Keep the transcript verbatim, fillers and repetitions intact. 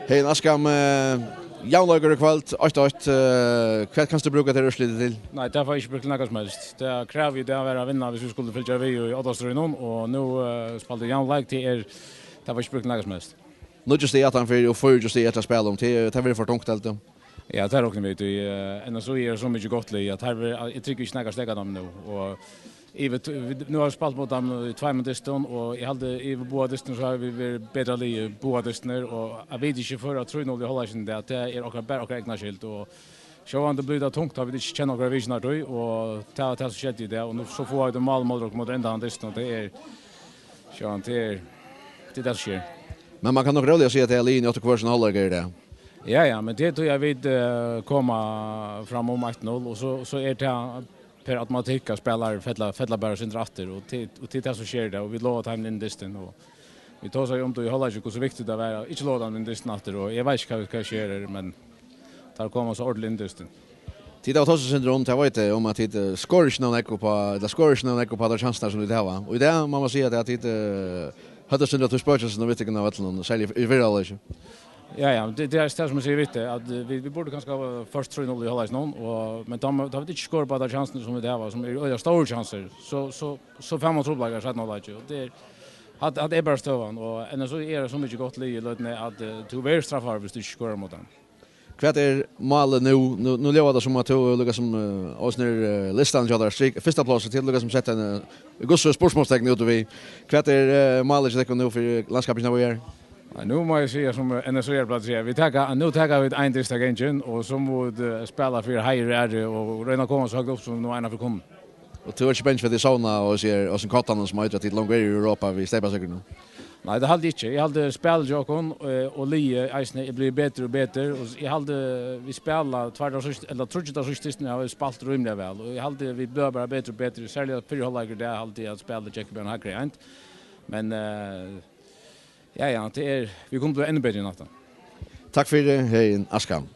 Heðin Askham, eh, javnleikur í kvøld, eitt eitt. Eh, hvat kanst tú brúka tað úrslitið til? Nei, tað fái eg ikki brúkt til nakað sum helst. Tað krævi tað at vera at vinna, hvis vit skulu fylgja við í oddastríðnum, og nú, eh, spældu javnleik, tað er, tað fái eg ikki brúkt til nakað sum helst. Níggju stig aftanfyri og fýraogtjúgu stig eftir at spæla um. Tað, tað verður for tungt, heldur tú? Ja, tað rokni vit, tí, eh, N S I er so mikið gott lið, at her verður, eg trúgvi ikki nakar steðga teimum nú, og yvir t-, vit, nú hava vit spælt móti teimum í tveimum dystum, og eg haldi, yvir báðar dystirnar, so hava vit verið betra lið báðar dystirnar, og at vit ikki føra trý null í hálvleikinum, tað, tað er okkara, bara okkara egna skyld, og sjálvandi blívur tað tungt, tá vit ikki kenna okkara vitjanartíð, og tað var tað, sum skeddi í dag, og nú so fáa vit mál móti okkum móti endan av dystin, og tað er, sjálvandi, tað er, tað er tað, sum sker. Men man kann nokk róliga siga, at tað er liðini í hvør sín hálvleik er í dag. Ja, ja, men tað er tí, at vit, eh, koma fram um eitt null, og so, so er tað per automatikk, at spælarar fella, fella bara eitt sindur aftur, og tað, og tað er tað, sum sker tað, og vit lova teimum inn dystin, og vit tosaðu um tað í hálvleiki, hvussu viktigt tað var at ikki lova teimum inn dystin aftur, og eg veit ikki, hvat, hvat sker her, men teir koma so ordiliga inn dystin. Tit hava tosað eitt sindur um, tað veit eg, um at tit, eh, skora ikki nóg nógv upp á, ella skora ikki nóg nógv upp á tær chansirnar, sum tit hava. Og í dag má man siga, at tit, eh, høvdu eitt sindur av tí spøkilsinum við tykkum av øllum, serliga í fyrra hálvleiki. Ja, ja, tað, tað er tað, sum eg sigi við teg, at, eh, vit, vit burdu kanska hava ført trý null í hálvleikinum, og, men tá, tá vit ikki skora upp á tær chansirnar, sum vit hava, sum eru øgiliga stórar chansir, so, so, so fær man trupulleikar í seinna hálvleiki, og tað er, hatta, hatta er bara støðan, og N S I er so mikið gott lið í løtuni, at, eh, tú verður straffaður, hvis tú ikki skorar móti teimum. Hvat er málið nú? Nú, nú ljóðar tað sum at tú, líka sum, eh, eisini er, eh, listan hjá tær strik-, fyrsta pláss, til líka sum sett ein, eh, í hvussu spurningartekn úti við. Hvat er, eh, málið hjá tykkum nú fyri landskampin hjá tær? Nei, nú má eg siga, sum, eh, N S I er pláss, siga, vit taka, nú taka vit ein dyst av ganginum, og so mugu vit, eh, spæla fyri heiður og æru og royna at koma so høgt upp, sum nú einaferð kunnu. Og tú ert ikki bangin fyri, at tit sovna og sita í hesum koddanum, sum eitur, at tit longu eru í Europa við steypasigrinum? Nei, tað haldi eg ikki. Eg haldi, spælið hjá okkum, eh, og liðið eisini er blivið betri og betri, og eg haldi, vit spæla tveir av síðstu, ella tríggir av síðstu dystirnar hava vit spælt rímiliga væl, og eg haldi, vit blíva bara betri og betri, serliga fyrri hálvleikur í dag, haldi eg, at spælið gekk bara hægri eint. Men, eh, ja, ja, tað er, vit kunnu blíva enn betri enn hatta. Takk fyri, Heðin Askham.